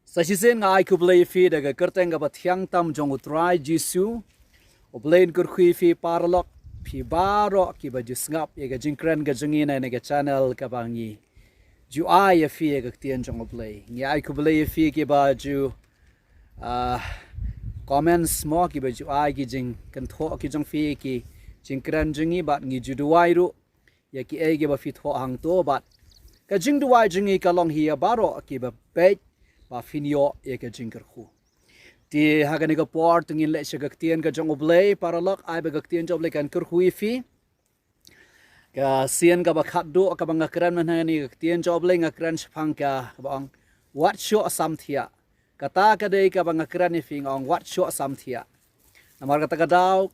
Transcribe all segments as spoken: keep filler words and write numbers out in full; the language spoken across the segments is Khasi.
Sa shisien nga ai khublei ïa phi da ka kyrteng kaba thiang tam jong U Trai Jisu. U Blei un kyrkhu ïa phi paralok, phi baroh kiba ju sngap ïa ka jingkren ka jong ngi na kane ka channel kaba ngi ju ai ïa phi ïa ka ktien jong U Blei. Ngi ai khublei ïa phi kiba ju, ah, comments mo, kiba ju ai ki jingkynthoh ki jong phi ïa ki jingkren jong ngi, bad ngi ju duwai ruh ïa kiei kiba phi thoh hangto, bad ka jingduwai jong ngi ka long hi ïa baroh kiba peit ba phin ïoh ïa ka jingkyrkhu. Te ha kane ka por to ngin leit sha ka ktien ka jong U Blei paralok, ai ba ka ktien jong U Blei kan kyrkhu ïa phi. Ka sien kaba khatduh kaba nga kren mynta ha kane ka ktien jong U Blei, nga kren shaphang ka, kaba ong, wat shoh sam thiah. Kata ka dei kaba nga kren ïa phi, nga ong, wat shoh sam thiah. Namar kata ka daw,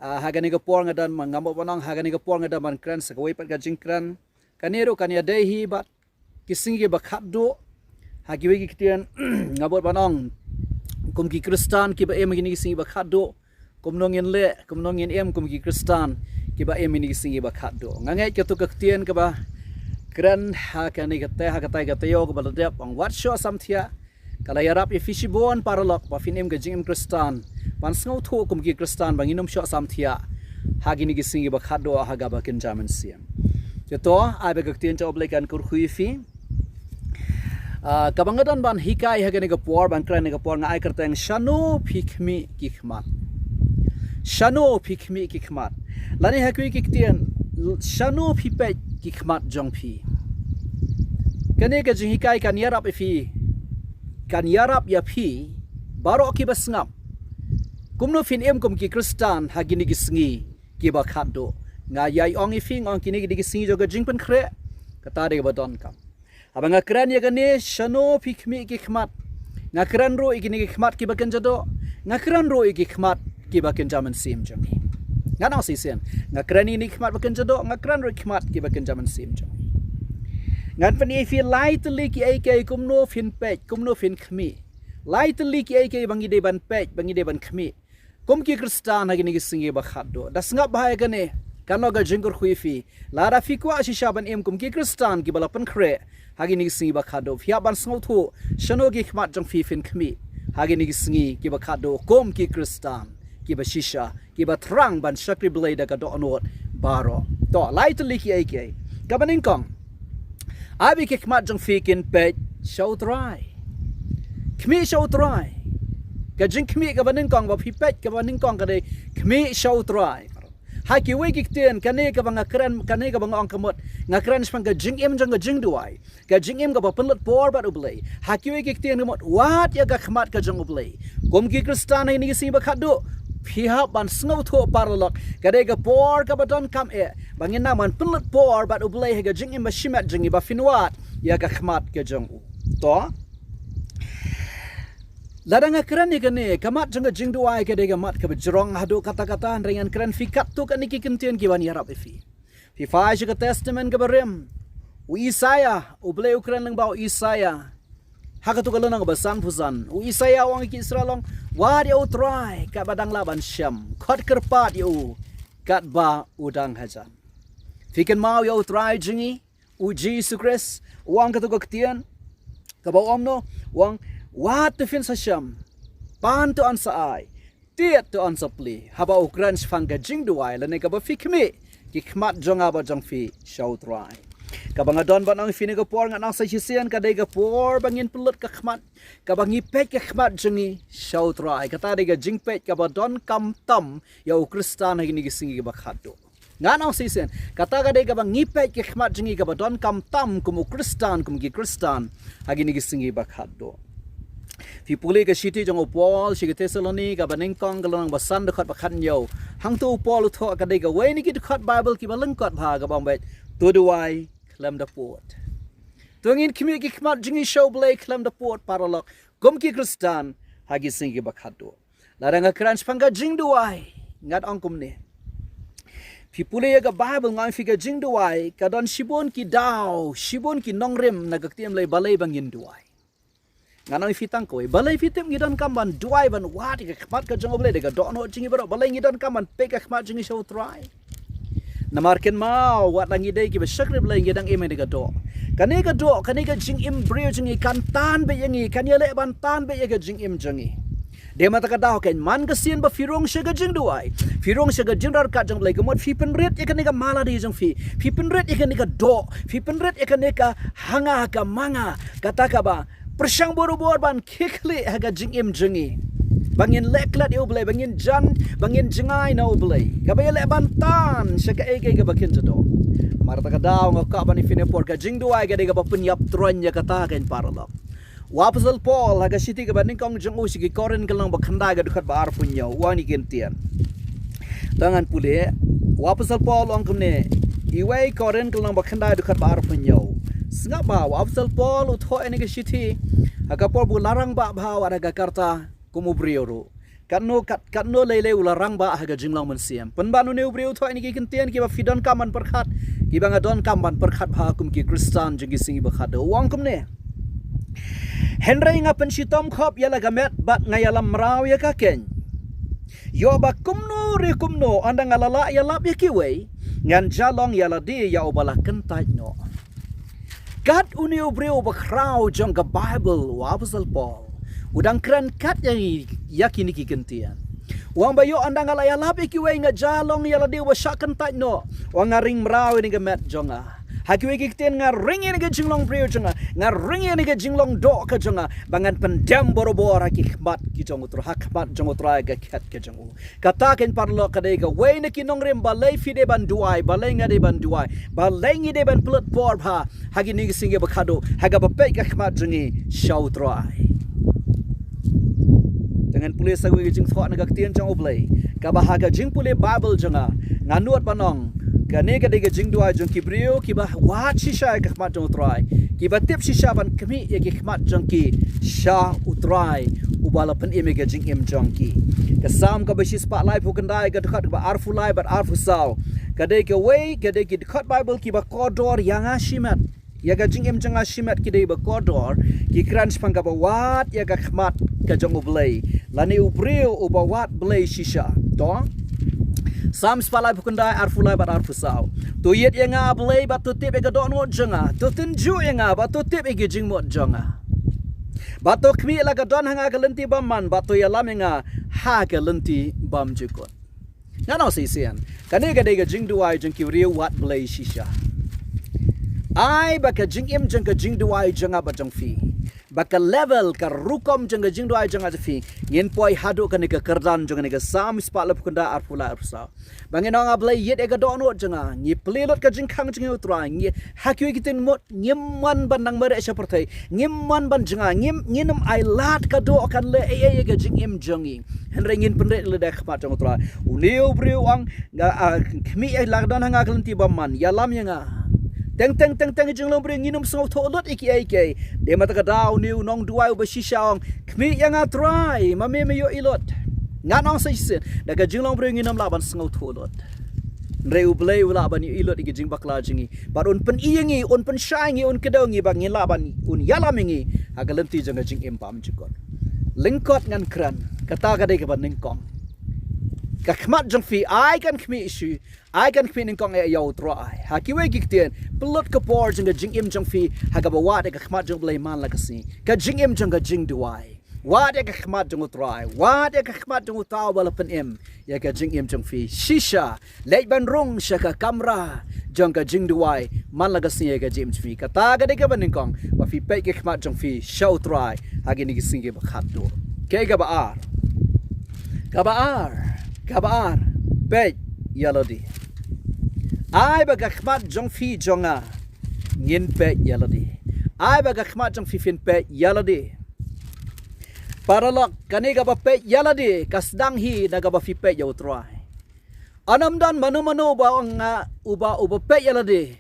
ah, ha kane ka por nga don, nga mut ban ong, ha kane ka por nga don ban kren sa kawei pat ka jingkren. Kane ruh kan ïadei hi bad ki sngi kiba khatduh. Ha kiwei ki ktien, nga mut ban ong, kum ki Khristan kiba im ha kine ki sngi kiba khatduh, kumno ngin leh, kumno ngin im kum ki Khristan kiba im ha kine ki sngi kiba khatduh. Nga ngeit katto ka ktien kaba kren ha kane ka te, ha kata ka taïew kaba la dep, ong, wat shoh sam thiah, ka la ïarap ïa phi shibun paralok ba phin im ka jingim Khristan, ban sngewthuh kum ki Khristan ba ngin ym shoh sam thiah ha kine ki sngi kiba khatduh ha kaba kynja mynsiem. Te to, ai ba ka ktien jong U Blei kan kyrkhu ïa phi. Ah, kaba nga don ban hikai ha kane ka por, ban kren ha kane ka por, nga ai kyrteng, shano phi khmih ki khmat. Shano phi khmih ki khmat. Lane ha kiwei ki ktien, shano phi peit ki khmat jong phi. Kane ka jinghikai kan ïarap ïa phi, kan ïarap ïa phi baroh kiba sngap, kumno phin im kum ki Khristan ha kine ki sngi kiba khatduh. Nga ïai ong ïa phi, nga ong kine ki dei ki sngi jong ka jingpynkhreh. Kata dei kaba donkam. Haba nga kren ïa kane, shano phi khmih ki khmat, nga kren ruh ïa kine ki khmat kiba kynja doh, nga kren ruh ïa ki khmat kiba kynja mynsiem jong ngi. Ngan ong shisien, nga kren ïa kine ki khmat ba kynja doh, nga kren ruh ïa ki khmat kiba kynja mynsiem jong ngi. Ngan pyni ïa phi lai tylli kiei kiei kumno phin peit, kumno phin khmih. Lai tylli kiei kiei ba ngi dei ban peit, ba ngi dei ban khmih kum ki Khristan ha kine ki sngi kiba khatduh. Da sngap bha ïa kane, kan long ka jingkyrkhu ïa phi. Lada phi kwah shisha ban im kum ki Khristan kiba la pynkhreh ha kine ki sngi kiba khatduh, phi hap ban sngewthuh shano ki khmat jong phi phin khmih ha kine ki sngi kiba khatduh kum ki Khristan kiba shisha, kiba thrang ban shakri Blei da ka dohnud baroh. To, lai tylli kiei kiei. Kaba nyngkong, ai ba ki khmat jong phi kin peit sha U Trai. Khmih sha U Trai. Ka jingkhmih kaba nyngkong ba phi peit, kaba nyngkong ka dei khmih sha U Trai. Ha kiwei ki ktien, kane kaba nga kren, kane kaba nga ong ka mut, nga kren shaphang ka jingim jong ka jingduwai, ka jingim kaba pynlut por bad U Blei. Ha kiwei ki ktien ka mut, wad ïa ka khmat ka jong U Blei. Kum ki Khristan ha kine ki sngi ba khatduh, phi hap ban sngewthuh paralok, ka dei ka por kaba donkam eh ba ngin nang ban pynlut por bad U Blei ha ka jingim ba shimet jong ngi, ba phin wad ïa ka khmat ka jong U. To, lada nga kren ïa kane, ka mat jong ka jingduwai ka dei ka mat kaba jrong haduh katta katta, hynrei ngan kren ïa phi katto katne ki kyntien kiban ïarap ïa phi. Phi phai sha ka Testament kaba rim, u Isaïah, U Blei u kren lyngba u Isaïah ha katto ka lynnong kaba sanphew san. U Isaïah u ong ïa ki Israel, u ong, wad ïa U Trai katba dang lah ban shem, khot kyrpad ïa U katba U dang hajan. Phi kynmaw ïa U Trai jong ngi, U Jisu Khrist, u ong katto ka ktien kaba ong kumno, u ong, wad to phin sa shem, pan to yn sa ai, tied to yn sa plie. Haba u kren shaphang ka jingduwai lane kaba phi khmih ki khmat jong nga bad jong phi sha U Trai. Kaba nga don ban ong ïa phi ha kane ka por, ngan ong sa shisien, ka dei ka por ba ngin pynlut ka khmat, kaba ngi peit ka khmat jong ngi sha U Trai. Kata dei ka jingpeit kaba donkam tam ïa u Khristan ha kine ki sngi kiba khatduh. Ngan ong shisien, kata ka dei kaba ngi peit ka khmat jong ngi kaba donkam tam kum u Khristan, kum ki Khristan ha kine ki sngi ba khatduh. Phi pule ka shithi jong u Paul sha ki Thessaloni kaba nyngkong, ka lynnong ba san, dkhot ba khathynñiew. Hangto u Paul u thoh ka dei kawei na ki dkhot Baibl kiba lyngkot bha, kaba ong beit, to duwai khlem da pud. To ngin khmih ki khmat jong ngi sha U Blei khlem da pud paralok, kum ki Khristan ha ki sngi kiba khatduh. Lada nga kren shaphang ka jingduwai, ngan ong kumne. Phi pule ïa ka Baibl, nga ong ïa phi ka jingduwai ka don shibun ki daw, shibun ki nongrim na ka ktien Blei balei ba ngin duwai. Ngan ong ïa phi tang kawei, balei phi tip ngi donkam ban duwai, ban wad ïa ka khmat ka jong U Blei da ka dohnud jong ngi baroh? Balei ngi donkam ban peit ka khmat jong ngi sha U Trai? Namar kynmaw, wat la ngi dei kiba shakri Blei, ngi dang im ha kane ka doh. Kane ka doh, kane ka jingim briew jong ngi kan tan beit ïa ngi, kan ïaleh ban tan beit ïa ka jingim jong ngi. Dei ma kata ka daw kan, man ka sien ba phi rung sha ka jingduwai, phi rung sha ka jingryngkat jong Blei, ka mut phi pynrit ïa kane ka malady jong phi, phi pynrit ïa kane ka doh, phi pynrit ïa kane ka hanga ka manga, kata kaba pyrshang barabor ban khie khlieh ha ka jingim jong ngi, ba ngin leh klet ïa U Blei, ba ngin jan, ba ngin jngai na U Blei, kaba ïaleh ban tan sha kaei kaei kaba kynja doh. Namar kata ka daw nga kwah ban ïa phi ha kane ka por, ka jingduwai ka dei kaba pynïap troiñ ïa kata, ko paralok. U Apostol Paul ha ka shithi kaba nyngkong jong u sha ki Korinth, ka lynnong ba khyndai, ka dkhot ba arphew hynñiew, u ong ïa kine ki ktien. To ngan pule. U Apostol Paul u ong kumne, Iwei Korinth, ka lynnong ba khyndai, dkhot ba arphew hynñiew. Sngap bha, u Apostol Paul u thoh ïa kane ka shithi ha ka por ba u la rangbah bha wat ha ka rta kum u briew ruh. Katno, kat, katno lei lei u la rangbah ha ka jinglong mynsiem. Pynban une u briew u thoh ïa kine ki ktien kiba phi donkam ban pyrkhat, kiba nga donkam ban pyrkhat bha kum ki Khristan jong ki sngi ba khadduh. U ong kumne: Hynrei nga pynshitom khop ïa la ka met bad nga ïalam mraw ïa ka keiñ, ïoh ba kumno re kumno, ynda nga la lah ïalap ïa kiwei, ngan ja long ïa lade ïa uba la kyntait noh. Kat une u briew bakhraw jong ka Baibl, u Apostol Paul, u dang kren kat ïa, ïa kine ki ktien. U ong ba ïoh ynda nga la ïalap ïa kiwei, nga ja long ïa lade uba shah kyntait noh. U ong nga ring mraw ïa kane ka met jong nga. Ha kiwei ki ktien, nga ring ïa kane ka jinglong briew jong nga, nga ring ïa kane ka jinglong doh ka jong nga, ba ngan pyndem barabor ha ki khmat ki jong U Trai, ha khmat jong U Trai, ka khet ka jong u. Kata, ko paralok, ka dei kawei na ki nongrim, balei phi dei ban duwai, balei nga dei ban duwai, balei ngi dei ban pynlut por bha ha kine ki sngi ba khadduh, ha kaba peit ka khmat jong ngi sha U Trai. Te ngan pule sa kawei ka jingthoh na ka ktien jong U Blei, kaba ha ka jingpule Baibl jong nga, nga nud ban ong, kane ka dei ka jingduwai jong ki briew kiba wad shisha ïa ka khmat jong U Trai, kiba tip shisha ban khmih ïa ki khmat jong ki sha U Trai, uba la pynim ïa ka jingim jong ki. Ka Salm kaba shispah laiphew khyndai, ka dkhot kaba arphew lai bad arphew saw, ka dei kawei, ka dei ki dkhot Baibl kiba kordor ïa nga shimet. Ïa ka jingim jong nga shimet ki dei ba kordor, ki kren shaphang kaba wad ïa ka khmat ka jong U Blei, lane u briew uba wad Blei shisha. To, Salm spah laiphew khyndai, arphew lai bad arphew saw. To ïit ïa nga, A Blei, bad to tip ïa ka dohnud jong nga. To tynjuh ïa nga bad to tip ïa ki jingmut jong nga, bad to khmih la ka don ha nga ka lynti bymman, bad to ïalam ïa nga ha ka lynti bymjukut. Ngan ong shisien, kane ka dei ka jingduwai jong ki briew wad Blei shisha. Ai ba ka jingim jong ka jingduwai jong nga bad jong phi, ba ka level, ka rukom jong ka jingduwai jong nga jong phi, ngin poi haduh kane ka kyrdan jong kane ka Salm spah laiphew khyndai, arphew lai, arphew saw. Ba ngin ong, A Blei, ïit ïa ka dohnud jong nga. Ngi plie lut ka jingkhang jong ngi, U Trai. Ngi, ha kiwei ki ktien, mut ngim mon ban nang mareh sha pyrthei, ngim mon ban jngai, ngim, ngin ym ailad ka doh kan leh ei ei ïa ka jingim jong ngi. Hynrei ngin pynrit lade ha khmat jong U Trai. Une u briew u ong, nga, ah, khmih ïa la ka don ha nga ka lynti bymman, ïalam ïa nga. Teng teng teng teng, jinglong briew, ngin ym sngewthuh lut ïa kiei kiei. Dei ma kata ka daw une u nongduwai uba shisha u ong, khmih ïa nga Trai, ma me me ïohi lut. Ngan ong sa shisien, da ka jinglong briew ngin ym lah ban sngewthuh lut. Hynrei U Blei u lah ban ïohi lut ïa ki jingbakla jong ngi, bad un pyni ïa ngi, un pynshai ïa ngi, un kdew ïa ngi, ba ngin lah ban, un ïalam ïa ngi ha ka lynti jong ka jingim bymjukut. Lyngkot ngan kren, kata ka dei kaba nyngkong. Ka khmat jong phi, ai kan khmih shu, ai kan khmih nyngkong ïa, ïa U Trai. Ha kiwei ki ktien, pynlut ka por jong ka jingim jong phi ha kaba wad ïa ka khmat jong U Blei man la ka sngi. Ka jingim jong ka jingduwai. Wad ïa ka khmat jong U Trai, wad ïa ka khmat jong uta uba la pynim ïa ka jingim jong phi shisha. Leit ban rung sha ka kamra jong ka jingduwai man la ka sngi ïa ka jingim jong phi. Kata ka dei kaba nyngkong, ba phi peit ka khmat jong phi sha U Trai ha kine ki sngi kiba khadduh. Kaei kaba ar? Kaba ar, kaba ar, peit ïa lade. Ai ba ka khmat jong phi jong nga ngin peit ïa lade. Ai ba ka khmat jong phi phin peit ïa lade. Paralok, kane kaba peit ïa lade ka sdang hi na kaba phi peit ïa U Trai. Ym don mano mano uba ong nga, uba, uba peit ïa lade,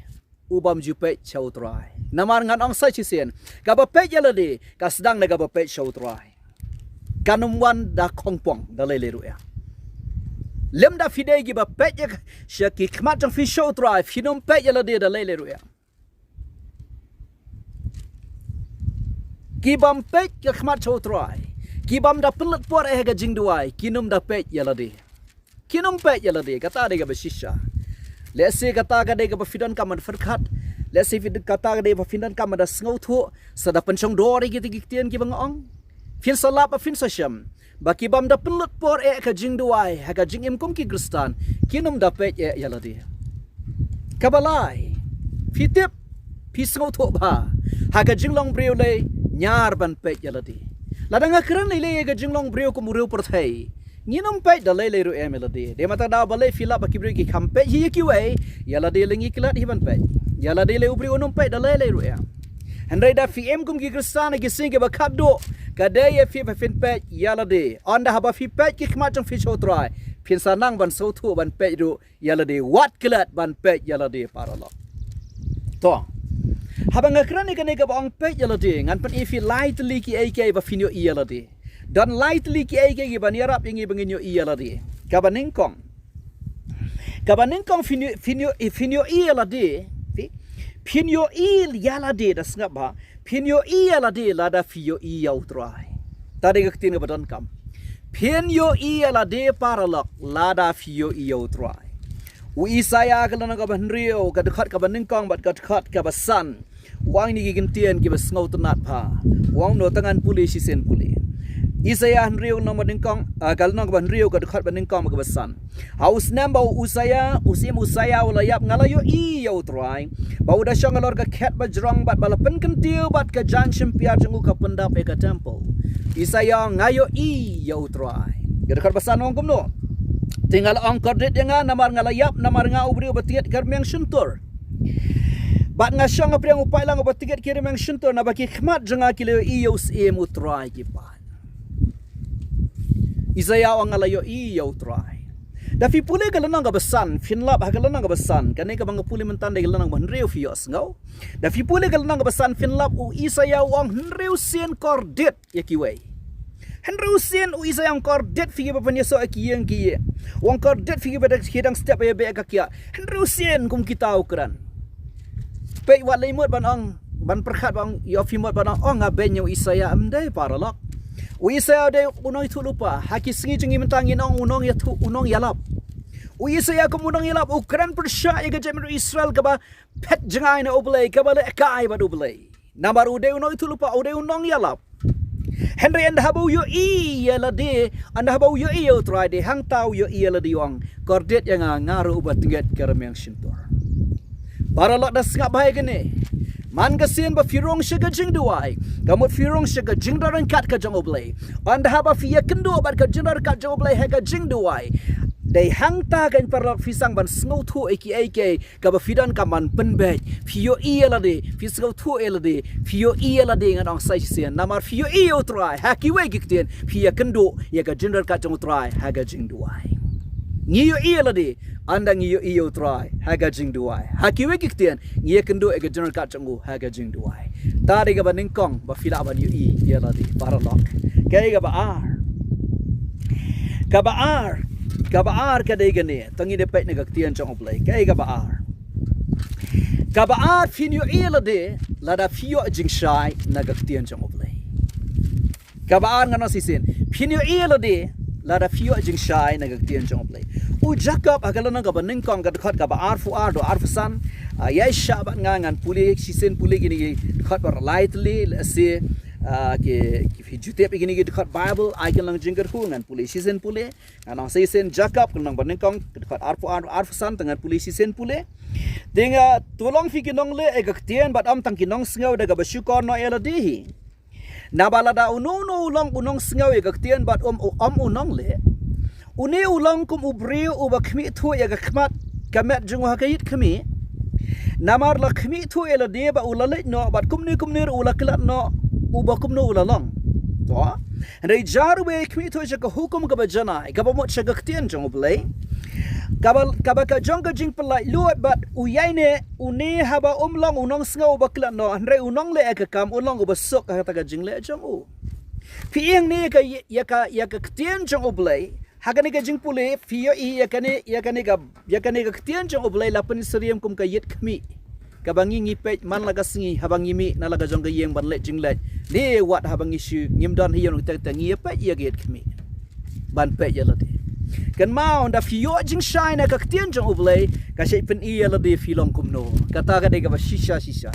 u bym ju peit sha U Trai. Namar ngan ong sa shisien, kaba peit ïa lade ka sdang na kaba peit sha U Trai. Kan ym wan da khongpong da lei lei ruh ïa. Lymda phi dei kiba peit ïa ka, sha ki khmat jong phi sha U Trai, phin ym peit ïa lade da lei lei ruh ïa. Ki bym peit ka khmat sha U Trai, ki bym da pynlut por ha ka jingduwai, kin ym da peit ïa lade. Kin ym peit ïa lade, kata dei kaba shisha. Lehse kata ka dei kaba phi donkam ban pyrkhat. Lehse kata ka dei ba phi donkam ban da sngewthuh. Sa da pynshong dor ïa kita ki ktien kiba nga ong. Phin sa lap ba phin sa shem ba ki bym da pynlut por eh ka jingduwai ha ka jingim kum ki Khristan, kin ym da peit eh ïa lade. Kaba lai, phi tip, phi sngewthuh bha, ha ka jinglong briew lei ñiar ban peit ïa lade. Lada nga kren lei lei ïa ka jinglong briew kum u briew pyrthei, ngin ym peit da lei lei ruh em ïa lade. Dei ma ta daw balei phi lap ba ki briew ki kham peit hi ïa kiwei, ïa lade lei ngi klet hi ban peit. Ïa lade lei u briew un ym peit da lei lei ruh em. Hynrei da phi im kum ki Khristan ha ki sngi kiba khatduh, ka dei ïa phi ba phin peit ïa lade. Ynda haba phi peit ki khmat jong phi sha u Trai, phin sa nang ban sngewthuh ban peit ruh ïa lade, wat klet ban peit ïa lade, paralok. To, haba nga kren ïa kane kaba ong peit ïa lade, ngan pyni ïa phi lai tylli kiei kiei ba phin ïohi ïa lade. Don lai tylli kiei kiei kiban ïarap ïa ngi ba ngin ïohi ïa lade. Kaba nyngkong, kaba nyngkong phin ïoh, phin ïoh, phin ïohi ïa lade. Phi, phin ïohi ïa lade, da sngap bha. Phin ïohi ïa lade lada phi ïohi ïa u Trai. Ta dei ka ktien kaba donkam. Phin ïohi ïa lade, paralok, lada phi ïohi ïa u Trai. U Isaïah ka lynnong kaba hynriew, ka dkhot kaba nyngkong bad ka dkhot kaba san, u ong ïa ngi ki kyntien kiba sngewtynnat bha. U ong kumno, to ngan pule shisien pule. Isaïah hynriew, lynnong ba nyngkong, ah, ka lynnong kaba hynriew, ka dkhot ba nyngkong bad kaba san. Ha u snem ba u Usaïa, u syiem Usaïa u la ïap, nga la ïohi ïa u Trai ba u da shong halor ka khet bajrong bad ba la pynkyntiew bad ka jaiñ shympiar jong u ka pyndap ïa ka templ. Isaïa, nga ïohi ïa u Trai. Ka dkhot ba san u ong kumno? Te nga la ong, kordit ïa nga namar nga la ïap, namar nga u briew uba tngit ki rmiang shyntur. Bad nga shong ha pdeng u paidlang uba tngit ki rmiang shyntur, naba ki khmat jong nga ki la ïohi ïa u syiem u Trai ki paid. Isaïah u ong, nga la ïohi ïa u Trai. Da phi pule ka lynnong kaba san, phin lap ha ka lynnong kaba san, kane kaba nga pule mynta dei ka lynnong ba hynriew, phi ïohsngew. Da phi pule ka lynnong kaba san, phin lap u Isaïah u ong hynriew sien kordit ïa kiwei. Hynriew sien u Isaïah u ong kordit phi kiba pynïasoh ïa ki ïing ki ïing. U ong kordit phi kiba dang, ki dang step ïa beh ka kiad. Hynriew sien kum kita u kren. Peit, wat lei mut ban ong, ban pyrkhat ban ong, ïoh phi mut ban ong, ong nga beiñ ïa u Isaïah, ym dei, paralok. U Isaïah u dei u nongïathuhlypa. Ha ki sngi jong ngi mynta ngin ong u nongïathuh, u nongïalap. U Isaïah kum u nongïalap u kren pyrshah ïa ka jaitbynriew Israel kaba phet jngai na U Blei, kaba lehkai bad U Blei. Namar u dei u nongïathuhlypa, u dei u nongïalap. Hynrei ynda haba u ïohi ïa lade, ynda haba u ïohi ïa u Trai, dei hangta u ïohi ïa lade, u ong, kordit ïa nga, nga ruh uba tngit ki rmiang shyntur. Paralok, da sngap bha ïa kane. Man ka sien ba phi rung sha ka jingduwai, ka mut phi rung sha ka jingdon ryngkat ka jong U Blei. Ynda haba phi ïakynduh bad ka jingdon ryngkat jong U Blei ha ka jingduwai, dei hangta, ko paralok, phi sdang ban sngewthuh ïa kiei kiei kaba phi donkam ban pynbeit. Phi ïohi ïa lade, phi sngewthuh ïa lade, phi ïohi ïa lade, ngan ong sa shisien. Namar phi ïohi ïa u Trai ha kiwei ki ktien, phi ïakynduh ïa ka jingdon ryngkat jong u Trai ha ka jingduwai. Ngi ïohi ïa lade ynda ngi ïohi ïa u Trai ha ka jingduwai. Ha kiwei ki ktien ngi ïakynduh ïa ka jingdon ryngkat jong u ha ka jingduwai. Ta dei kaba nyngkong ba phi lah ban ïohi ïa lade, paralok. Kaei kaba ar? Kaba ar, kaba ar ka dei kane. To ngin ïa peit na ka ktien jong U Blei. Kaei kaba ar? Kaba ar, phin ïohi ïa lade lada phi ïoh jingshai na ka ktien jong U Blei. Kaba ar, ngan ong shisien, phin ïohi ïa lade lada phi ïoh jingshai na ka ktien jong U Blei. U Jakob ha ka lynnong kaba nyngkong, ka dkhot kaba arphew ar haduh arphew san. Ah, ïaishah bad nga, ngan pule shisien pule kine ki dkhot ba lai tylli, lehse, ah, ki, ki phi ju tip ïa kine ki dkhot Baibl, ai kane ka long jingkyrkhu, ngan pule shisien pule. Ngan ong shisien, Jakob ka lynnong ba nyngkong, ka dkhot arphew ar, arphew san, to ngan pule shisien pule. Te nga, to long phi ki nongleh ïa ka ktien bad ym tang ki nongsngew da kaba shukor noh ïa lade hi. Naba lada uno uno u long u nongsngew ïa ka ktien bad um, um u nongleh, une u long kum u briew uba khmih thuh ïa ka khmat ka met jong u ha ka ïit khmih. Namar la khmih thuh ïa lade ba u la leit noh, bad kumne kumne ruh u la klet noh, uba kumno u la long. To. Hynrei jar uba ïai khmih thuh sha ka hukum kaba janai, kaba mut sha ka ktien jong U Blei, kaba, kaba ka jong ka jingpyllait luid, bad u ïaineh, une haba um long u nongsngew uba klet noh, hynrei u nongleh ïa ka kam, un long uba suk ha kata ka jingleh jong u. Phi ïeng ne ïa ka, ïa ka, ïa ka ktien jong U Blei. Ha kane ka jingpule, phi ïohi ïa kane, ïa kane ka, ïa kane ka ktien jong U Blei la pynsyriem kum ka ïit khmih. Kaba ngi, ngi peit man la ka sngi, haba ngi mih na la ka jong ka ïing ban leit jingleit. Ne wat haba ngi shu, ngim don hi ïa u nongteng teng, ngi ïa peit ïa ka ïit khmih. Ban peit ïa lade. Kynmaw, ynda phi ïoh jingshai na ka ktien jong U Blei, ka shait pyni ïa lade phi long kumno. Kata ka dei kaba shisha shisha.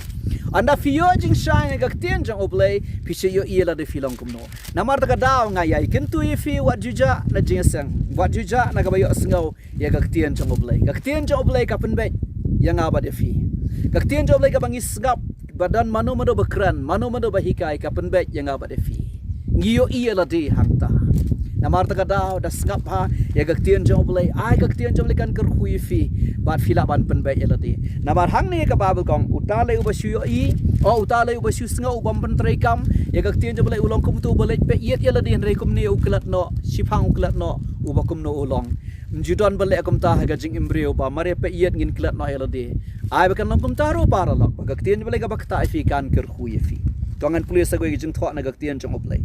Ynda phi ïoh jingshai na ka ktien jong U Blei, phi shait ïohi ïa lade phi long kumno. Namar kata ka daw nga ïai kyntu ïa phi, wat ju jah na jingïaseng, wat ju jah na kaba ïohsngew ïa ka ktien jong U Blei. Ka ktien jong U Blei ka pynbeit ïa nga bad ïa phi. Ka ktien jong U Blei kaba ngi sngap, ba don mano mano ba kren, mano mano ba hikai, ka pynbeit ïa nga bad ïa phi. Ngi ïohi ïa lade hangta. Namar kata ka daw, da sngap bha ïa ka ktien jong U Blei, ai ka ktien jong U Blei kan kyrkhu ïa phi, bad phi lah ban pynbeit ïa lade. Namar hangne ka Baibl ka ong, uta lei uba shu ïohi, o uta lei uba shu sngew, u bym pyntreikam ïa ka ktien jong U Blei, u long kum uto uba leit peit ïeit ïa lade, hynrei kumne u klet noh, shiphang u klet noh, uba kumno u long. Ym ju don ba leh kumta ha ka jingim briew, ba mar ïa peit ïeit ngin klet noh ïa lade. Ai ba kan long kumta ruh paralok, ba ka ktien jong U Blei kaba ktah ïa phi kan kyrkhu ïa phi. To ngan pule sa kawei ka jingthoh na ka ktien jong U Blei.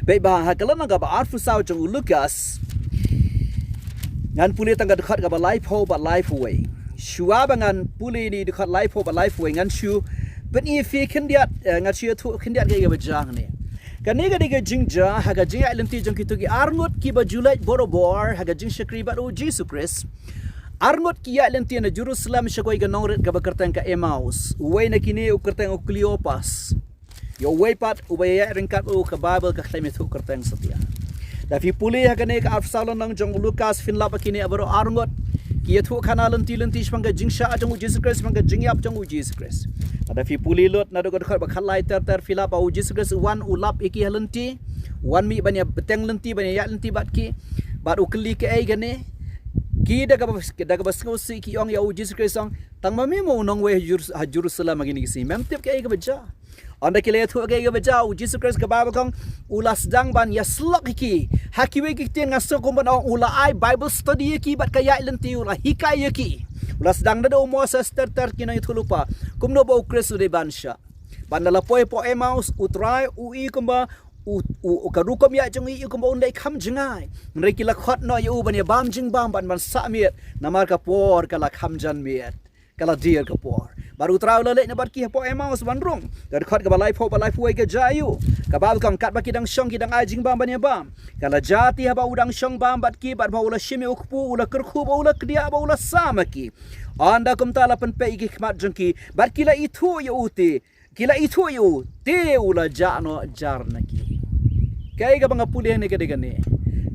Bad ba ha ka lynnong kaba arphew saw jong u Lukas, ngan pule tang ka dkhot kaba laiphew bad laiphew wei. Shuwa ba ngan pule ïa ka dkhot laiphew bad laiphew wei, ngan shu pyni ïa phi khyndiat, eh, ngan shu ïathuh khyndiat kaei kaba jia hangne. Kane ka dei ka jingjia ha ka jingïaid lynti jong kito ki arngut kiba ju leit borabor ha ka jingshakri bad U Jisu Khrist. Arngut ki ïaid lynti na Jerusalem sha kawei ka nongrit kaba kyrteng ka Emmaus. Uwei na kine u kyrteng u Kleopas. Ïa uwei pat uba ïaid ryngkat bad u, ka Baibl ka khlem ïathuh kyrteng satia. Da phi pule ha kane ka arphew saw lynnong jong u Lukas, phin lap ba kine baroh arngut ki ïathuh khana lynti lynti shaphang ka jingshah jong U Jisu Khrist, shaphang ka jingïap jong U Jisu Khrist. Da phi pule lut naduh ka dkhot ba khatlai ter ter, phi lap ba U Jisu Khrist u wan, u lap ïa ki ha lynti, u wan mih ban ïa bteng lynti, ban ïa ïaid lynti bad ki, bad u kylli, kaei kane? Ki da kaba, da kaba sngewsih ki ong ïa U Jisu Khrist, ong, tang ma me mo u nongwei ha Jerus-, ha Jerusalem ha kine ki sngi, mem tip kaei kaba jia. Ynda ki la ïathuh kaei kaba jia, U Jisu Khrist, ka Baibl ka ong, u la sdang ban ïasyllok ïa ki ha kiwei ki ktien, nga sngew kum ban ong u la ai Bible study ïa ki bad ka ïaid lynti u la hikai ïa ki. U la sdang naduh u Moses ter ter, ki nongïathuhlypa, kumno ba U Khrist u dei ban shah. Bad ynda la poi hapoh Emmaus, U Trai u i kumba u, u, u, ka rukom ïaid jong u i kumba un dei kham jngai. Hynrei ki la khot noh ïa u ban ïa bam jingbam bad ban sah miet, namar ka por ka la kham jan miet. Ka la dier ka por. Bad U Trai u la leit na bad ki hapoh Emmaus ban rung. Ka dkhot kaba laiphew bad laiphew wei ka jia ïa u. Ka Baibl ka ong, katba ki dang shong, ki dang ai jingbam ban ïa bam, ka la jia te haba u dang shong bam bad ki, bad ba u la shim ïa u kpu, u la kyrkhu, ba u la kdiah, ba u la sam ha ki. Ynda kumta la pynpeit ïa ki khmat jong ki bad ki la ithuh ïa u te, ki la ithuh ïa u te u la jah noh jar na ki. Kaei kaba nga pule hangne ka dei kane.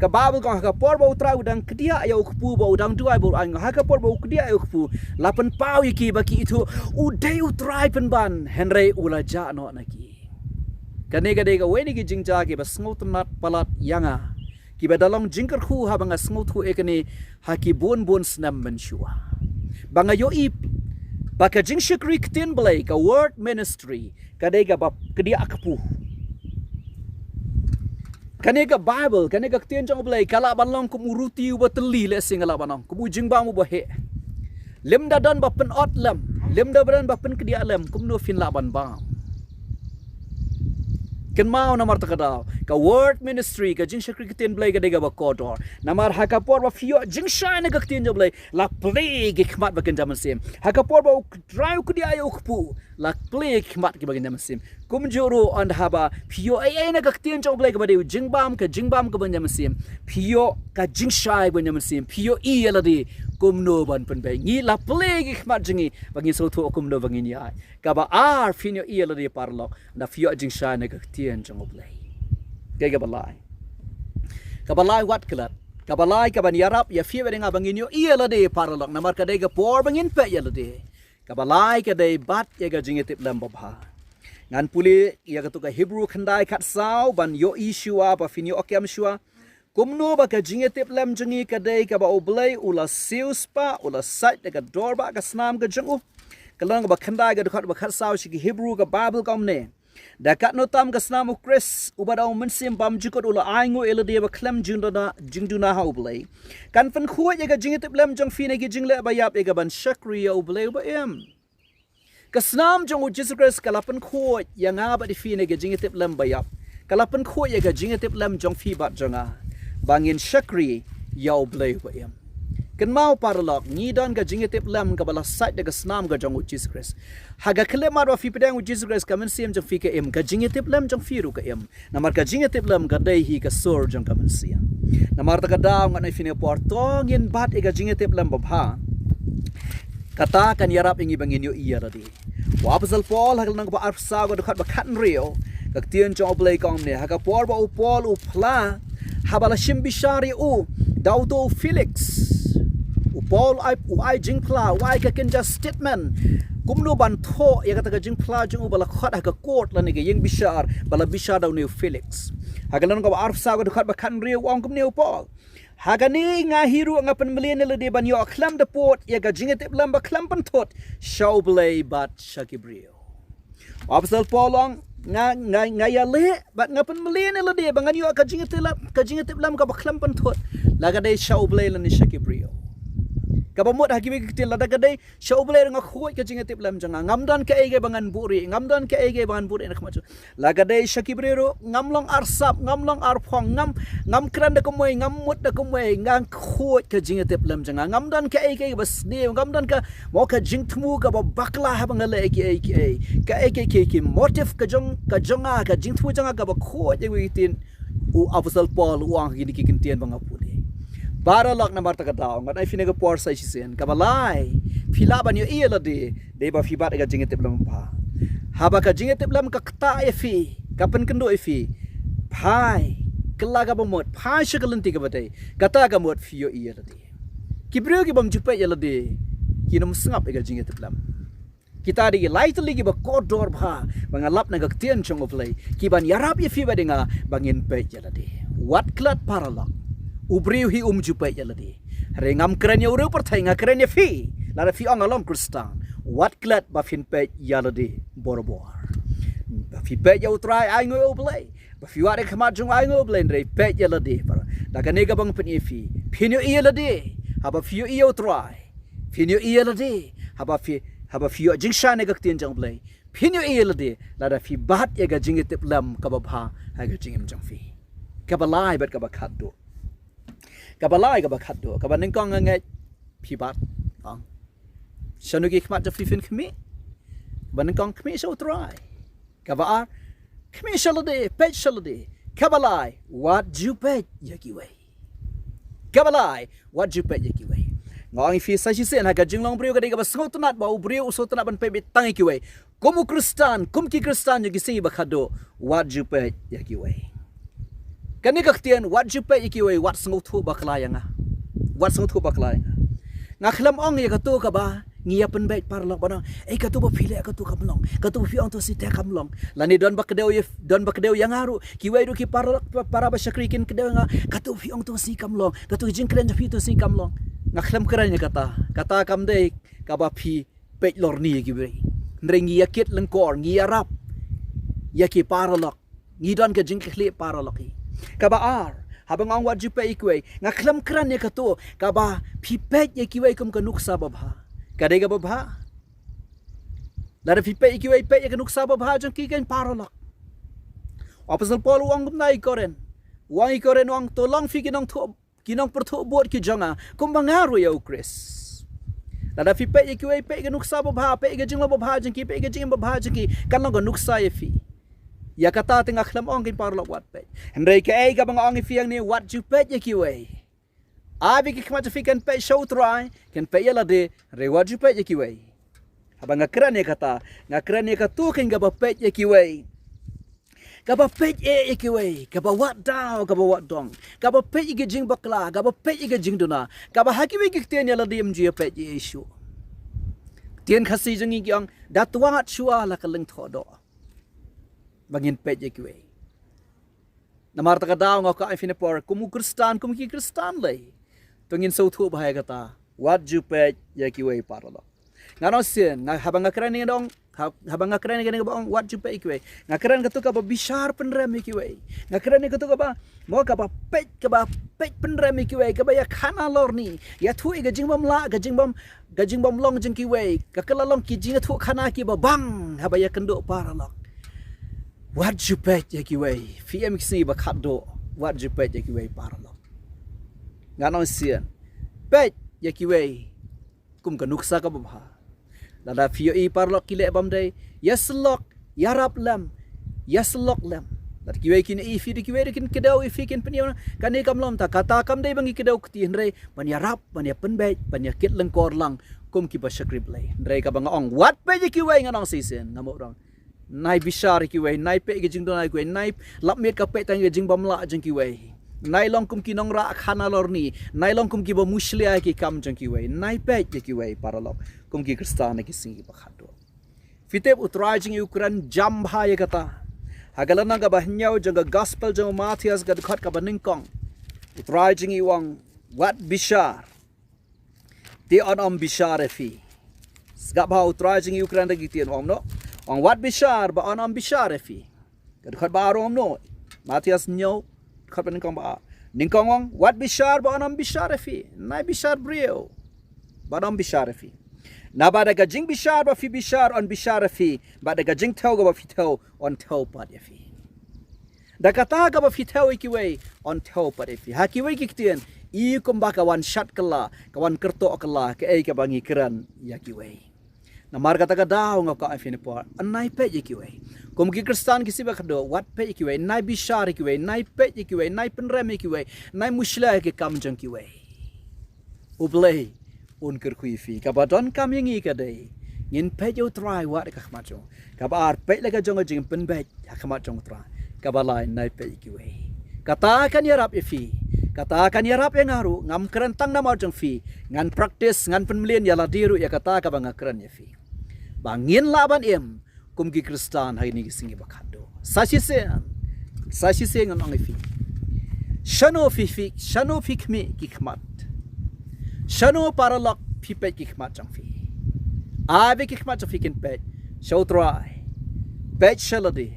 Ka Baibl ka ong, ha ka por ba U Trai u dang kdiah ïa u kpu, ba u dang duwai, ba u ainguh, ha ka por ba u kdiah ïa u kpu, la pynpaw ïa ki ba ki ithuh u dei U Trai pynban, hynrei u la jah noh na ki. Kane ka dei kawei na ki jingjia kiba sngewtynnat palat ïa nga, kiba da long jingkyrkhu haba nga sngewthuh ïa kane ha ki bun bun snem mynshuwa. Ba nga ïohi ba ka jingshakri ktien Blei, ka word ministry, ka dei kaba kdiah kpu. Kane ka Baibl, kane ka ktien jong U Blei, ka lah ban long kum u ruti uba tylli, lehse nga lah ban ong, kum u jingbam uba heh. Lymda don ba pynot lem, lymda ba don ba pynkdiah lem, kumno phin lah ban bam? Kynmaw, namar kata ka daw, ka word ministry, ka jingshakri ktien Blei ka dei kaba kordor. Namar ha ka por ba phi ïoh jingshai na ka ktien jong U Blei, la plie ki khmat ba kynja mynsiem. Ha ka por ba U Trai u kdiah ïa u kpu, la plie ki khmat kiba kynja mynsiem. Kumjuh ruh ynda haba phi ïoh ei ei na ka ktien jong U Blei kaba dei u jingbam, ka jingbam kaba kynja mynsiem, phi ïoh ka jingshai ba kynja mynsiem, phi ïohi ïa lade kumno ban pynbeit. Ngi, la plie ki khmat jong ngi ba ngin sngewthuh kumno ba ngin ïaid. Kaba ar, phin ïohi ïa lade paralok ynda phi ïoh jingshai na ka ktien jong U Blei. Kaei kaba lai? Kaba lai, wat klet. Kaba lai kaban ïarap ïa phi bad ïa nga ba ngin ïohi ïa lade paralok, namar ka dei ka por ba ngin peit ïa lade. Kaba lai ka dei bat ïa ka jingïatiplem babha. Ngan pule ïa kato ka Hebru khyndai khatsaw ban ïohi shuwa, ba phin ïoh kem shuwa kumno ba ka jingïatiplem jong ngi ka dei kaba U Blei u la siewspah, u la sait da ka dor bad ka snam ka jong u. Ka lynnong kaba khyndai, ka dkhot ba khatsaw sha ki Hebru, ka Baibl ka ong kumne: Da katno tam ka snam U Khrist, uba da u Mynsiem Bymjukut, u la ainguh ïa lade ba khlem jingduna, jingduna ha U Blei, kan pynkhuid ïa ka jingïatiplem jong phi na ki jingleh ba ïap ïa kaban shakri ïa U Blei uba im. Ka snam jong U Jisu Khrist ka la pynkhuid ïa nga bad ïa phi na ka jingïatiplem ba ïap. Ka la pynkhuid ïa ka jingïatiplem jong phi bad jong nga, ba ngin shakri ïa U Blei uba im. Kynmaw paralok, ngi don ka jingïatiplem kaba la sait da ka snam ka jong U Jisu Khrist. Ha ka khyllipmat ba phi pdiang U Jisu Khrist, ka mynsiem jong phi ka im, ka jingïatiplem jong phi ruh ka im. Namar ka jingïatiplem ka dei hi ka sur jong ka mynsiem. Namar kata ka daw ngan ai phi ïa phi por, to ngin bat ïa ka jingïatiplem babha. Kata kan ïarap ïa ngi ba ngin ïohi ïa lade. U Apostol Paul ha ka lynnong ba arphew saw ka dkhot ba khathynriew, ka ktien jong U Blei ka ong kumne, ha ka por ba u Paul u phla, haba la shim bishar ïa u da uto u Felix, u Paul u ai, u ai jingphla, u ai ka kynja statement kumno ban thoh ïa kata ka jingphla jong u ba la khot ha ka court lane ka ïing bishar ba la bishar da une u Felix. Ha ka lynnong ba arphew saw ka dkhot ba khathynriew, u ong kumne u Paul, ha kane nga hi ruh nga pynmlien ïa lade ban ïoh khlem da pud ïa ka jingïatiplem ba khlem pynthut sha U Blei bad sha ki briew. U Apostol Paul u ong, nga, nga, nga ïaleh bad nga pynmlien ïa lade ba ngan ïoh ka jingïatiplem, ka jingïatiplem kaba khlem pynthut, la ka dei sha U Blei lane sha ki briew. Kaba mut ha kiwei ki ktien, lada ka dei sha U Blei ruh nga khuid ka jingïatiplem jong nga, ngam don kaei kaei ba ngan buhrieh, ngam don kaei kaei ba ngan buhrieh na khmat jong, la ka dei sha ki briew ruh ngam long arsap, ngam long arphong, ngam, ngam kren da kumwei, ngam mut da kumwei, nga khuid ka jingïatiplem jong nga, ngam don kaei kaei ba sniew, ngam don ka, mo, ka jingthmu kaba bakla haba nga leh kiei kiei. Kaei kaei ki, ki motive ka jong, ka jong nga, ka jingthmu jong nga kaba khuid, ïa kiwei ki ktien u Apostol Paul u ong ha kine ki ktien ba nga pule. Paralok, namar kata ka daw ngan ai phi ïa ka por sa shisien, kaba lai phi lah ban ïohi ïa lade dei ba phi bat ïa ka jingïatiplem babha. Haba ka jingïatiplem ka ktah ïa phi, ka pynkynduh ïa phi, phai, kylla kaba mut, phai sha ka lynti kaba dei. Kata ka mut phi ïohi ïa lade. Ki briew ki bym ju peit ïa lade kin ym sngap ïa ka jingïatiplem. Kita dei ki lai tylli kiba kordor bha ba nga lap na ka ktien jong U Blei, ki ban ïarap ïa phi bad ïa nga ba ngin peit ïa lade. Wat klet paralok. U briew hi um ju peit ïa lade. Hynrei ngam kren ïa u riew pyrthei, nga kren ïa phi. Lada phi ong nga long Khristan, wat klet ba phin peit ïa lade borabor. Ba phi peit ïa U Trai, ai nguh ïa U Blei. Ba phi wad ïa ka khmat jong, ai nguh ïa U Blei, hynrei peit ïa lade. Da kane kaba nga pyni ïa phi, phin ïohi ïa lade haba phi ïohi ïa U Trai. Phin ïohi ïa lade haba phi, haba phi ïoh jingshai na ka ktien jong U Blei. Phin ïohi ïa lade lada phi bat ïa ka jingïatiplem kaba bha ha ka jingim jong phi. Kaba lai bad kaba khatduh. Kaba lai kaba khatduh. Kaba nyngkong, nga ngeit phi bat. Ong, shano ki khmat jong phi phin khmih? Kaba nyngkong, khmih sha U Trai. Kaba ar, khmih sha lade, peit sha lade. Kaba lai, wat ju peit ïa kiwei. Kaba lai, wat ju peit ïa kiwei. Nga ong ïa phi sa shisien, ha ka jinglong briew ka dei kaba sngewtynnat ba u briew u sngewtynnat ban peit beit tang ïa kiwei. Kum u Khristan, kum ki Khristan jong ki sngi ba khatduh, wat ju peit ïa kiwei. Kane ka ktien wat ju peit ïa kiwei, wat sngewthuh bakla ïa nga. Wat sngewthuh bakla ïa nga. Nga khlem ong ïa kato kaba ngi ïa pynbeit paralok ban ong, ei, kato ba phi leh kato kam long, kato ba phi ong to shisha kam long. Lane don ba kdew ïa, don ba kdew ïa nga ruh, kiwei ruh ki paralok, pa-, para ba shakri kin kdew ïa nga, kato ba phi ong to shisha kam long, kato ka jingkren jong phi to shisha kam long. Nga khlem kren ïa kata. Kata kam dei kaba phi peit lorni ïa kiwei. Hynrei ngi ïa kit lyngkor, ngi ïarap ïa ki paralok. Ngi don ka jingkitkhlieh paralok hi. Kaba ar, haba nga ong wat ju peit ïa kiwei, nga khlem kren ïa kato kaba phi peit ïa kiwei kum ka nuksa babha. Ka dei kaba bha. Lada phi peit ïa kiwei, peit ïa ka nuksa babha jong ki, keiñ paralok. U Apostol Paul u ong kumne ïa ki Korinth. U ong ïa ki Korinth, u ong, to long phi ki nongthoh, ki nongpyrthuh bud ki jong nga, kumba nga ruh ïa U Khrist. Lada phi peit ïa kiwei, peit ïa ka nuksa babha, peit ïa ka jinglong babha jong ki, peit ïa ka jingim babha jong ki, kan long ka nuksa ïa phi. Ïa kata te nga khlem ong, keiñ paralok, wat peit. Hynrei kaei kaba nga ong ïa phi hangne, wat ju peit ïa kiwei. Ai ba ki khmat jong phi kan peit sha U Trai, kan peit ïa lade, hynrei wat ju peit ïa kiwei. Haba nga kren ïa kata, nga kren ïa kato keiñ kaba peit ïa kiwei. Kaba peit ïa, ïa kiwei, kaba wad daw, kaba wad dong. Kaba peit ïa ki jingbakla, kaba peit ïa ki jingduna. Kaba ha kiwei ki ktien ïa lade ym ju ïa peit ïa shuh. Ktien Khasi jong ngi ki ong, da twad shuwa la ka lyngthoh doh. Ba ngin peit ïa kiwei. Namar kata ka daw nga kwah ai phi ïa ka por, kum u Khristan, kum ki Khristan lei, to ngin sngewthuh bha ïa kata. Wat ju peit ïa kiwei paralok. Nga ong shisien, nga, haba nga kren ïa nga ong, ha-, haba nga kren ïa nga ong, wat ju peit ïa kiwei, nga kren kato kaba bishar pynrem ïa kiwei. Nga kren ïa kato kaba, mo, kaba peit, kaba peit pynrem ïa kiwei, kaba ïa khana lorni, ïathuh ïa ka jingbymlah, ka jingbym, ka jingbymlong jong kiwei, ka kylla long ki jingïathuh khana kiba bang haba ïakynduh paralok. Wat ju peit ïa kiwei, phi em ki sngi ba khatduh, wat ju peit ïa kiwei paralok. Nga ong shisien, peit ïa kiwei kum ka nuksa kaba bha. Lada phi ïohi paralok ki leh bym dei, ïasyllok, ïarap lem, ïasyllok lem. Kiwei kin ïohi ïa phi, kiwei ruh kin kdew ïa phi, kin pynïoh. Kane kam long ta, kata kam dei ba ngi kdew kti, hynrei ban ïarap, ban ïapynbeit, ban ïakit lyngkor lang kum kiba shakri Blei. Hynrei kaba nga ong, wat peit ïa kiwei, ngan ong shisien, nga mut rong. Nai bishar ïa kiwei, nai peit ïa ki jingduna ïa kiwei, nai lap miet ka peit tang ïa ki jingbymlah jong kiwei. Nai long kum ki nongrah khana lorni, nai long kum kiba mushlia ïa ki kam jong kiwei, nai peit ïa kiwei paralok, kum ki Khristan ha ki sngi ba khatduh. Phi tip, U Trai jong ngi u kren jam bha ïa kata. Ha ka lynnong kaba hynñiew jong ka gospel jong u Mathaios, ka dkhot kaba nyngkong, U Trai jong ngi u ong, wat bishar, te yn ym bishar ïa phi. Sngap bha, U Trai jong ngi u kren da ki ktien, u ong kumno? U ong, wat bishar ba yn ym bishar ïa phi. Ka dkhot ba ar u ong kumno? Mathaios hynñiew, dkhot ba nyngkong ba ar. Nyngkong u ong, wat bishar ba yn ym bishar ïa phi. Nai bishar briew ba yn ym bishar ïa phi. Naba da ka jingbishar ba phi bishar, yn bishar ïa phi. Bad da ka jingthew kaba phi thew, yn thew pat ïa phi. Da kata kaba phi thew ïa kiwei, yn thew pat ïa phi. Ha kiwei ki ktien, i kumba ka wan shad kylla, ka wan kyrtoh kylla kaei kaba ngi kren ïa kiwei. Namar kata ka daw nga kwah ïa phi na por, nai peit ïa kiwei. Kum ki Khristan ki sngi ba khatduh, wat peit ïa kiwei, nai bishar ïa kiwei, nai peit ïa kiwei, nai pynrem ïa kiwei, nai mushlia ïa ki kam jong kiwei. U Blei un kyrkhu ïa phi. Kaba donkam ïa ngi ka dei, ngin peit ïa U Trai wat ha ka khmat jong. Kaba ar, peit la ka jong ka jingpynbeit ha khmat jong U Trai. Kaba lai, nai peit ïa kiwei. Kata kan ïarap ïa phi. Kata kan ïarap ïa nga ruh, ngam kren tang namar jong phi. Ngan practice, ngan pynmlien ïa lade ruh ïa kata kaba nga kren ïa phi. Ba ngin lah ban im kum ki Khristan ha kine ki sngi ba khatduh. Sa shisien, sa shisien ngan ong ïa phi. Shano phi, phi, shano phi khmih ki khmat? Shano paralok phi peit ki khmat jong phi? Ai ba ki khmat jong phi kin peit sha U Trai. Peit sha lade.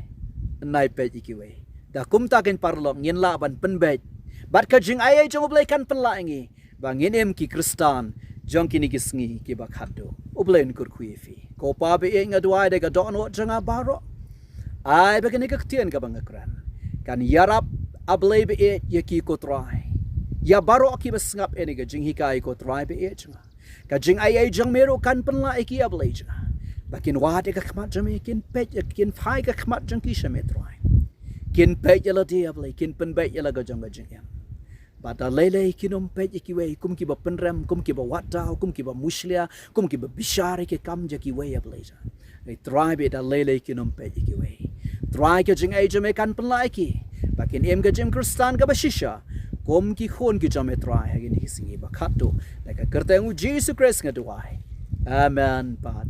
Nai peit ïa kiwei. Da kumta keiñ paralok ngin lah ban pynbeit. Bad ka jingaiei jong U Blei kan pynlah ïa ngi ba ngin im ki Khristan jong kine ki sngi kiba khatduh. U Blei un kyrkhu ïa phi. Ko Pa ba ïeit, nga duwai da ka dohnud jong nga baroh, ai ba kane ka ktien kaba nga kren kan ïarap, A Blei ba ïeit, ïa ki, ko Trai. Ïa baroh kiba sngap ïa kane ka jinghikai, ko Trai ba ïeit jong nga. Ka jingaiei jong me ruh kan pynlah ïa ki, A Blei jong nga. Ba kin wad ïa ka khmat jong me, kin peit, kin phai ka khmat jong ki sha me, Trai. Kin peit ïa lade, A Blei, kin pynbeit ïa la ka jong ka jingim. Bad da lei lei kin ym peit ïa kiwei kum kiba pynrem, kum kiba wad daw, kum kiba mushlia, kum kiba bishar ïa ki kam jong kiwei, A Blei jong nga. Ai Trai, ba da lei lei kin ym peit ïa kiwei. Trai, ka jingaiei jong me kan pynlah ïa ki ba kin im ka jingim Khristan kaba shisha kum ki khun ki jong me, Trai, ha kine ki sngi ba khatduh. Da ka kyrteng U Jisu Khrist nga duwai. Amen bad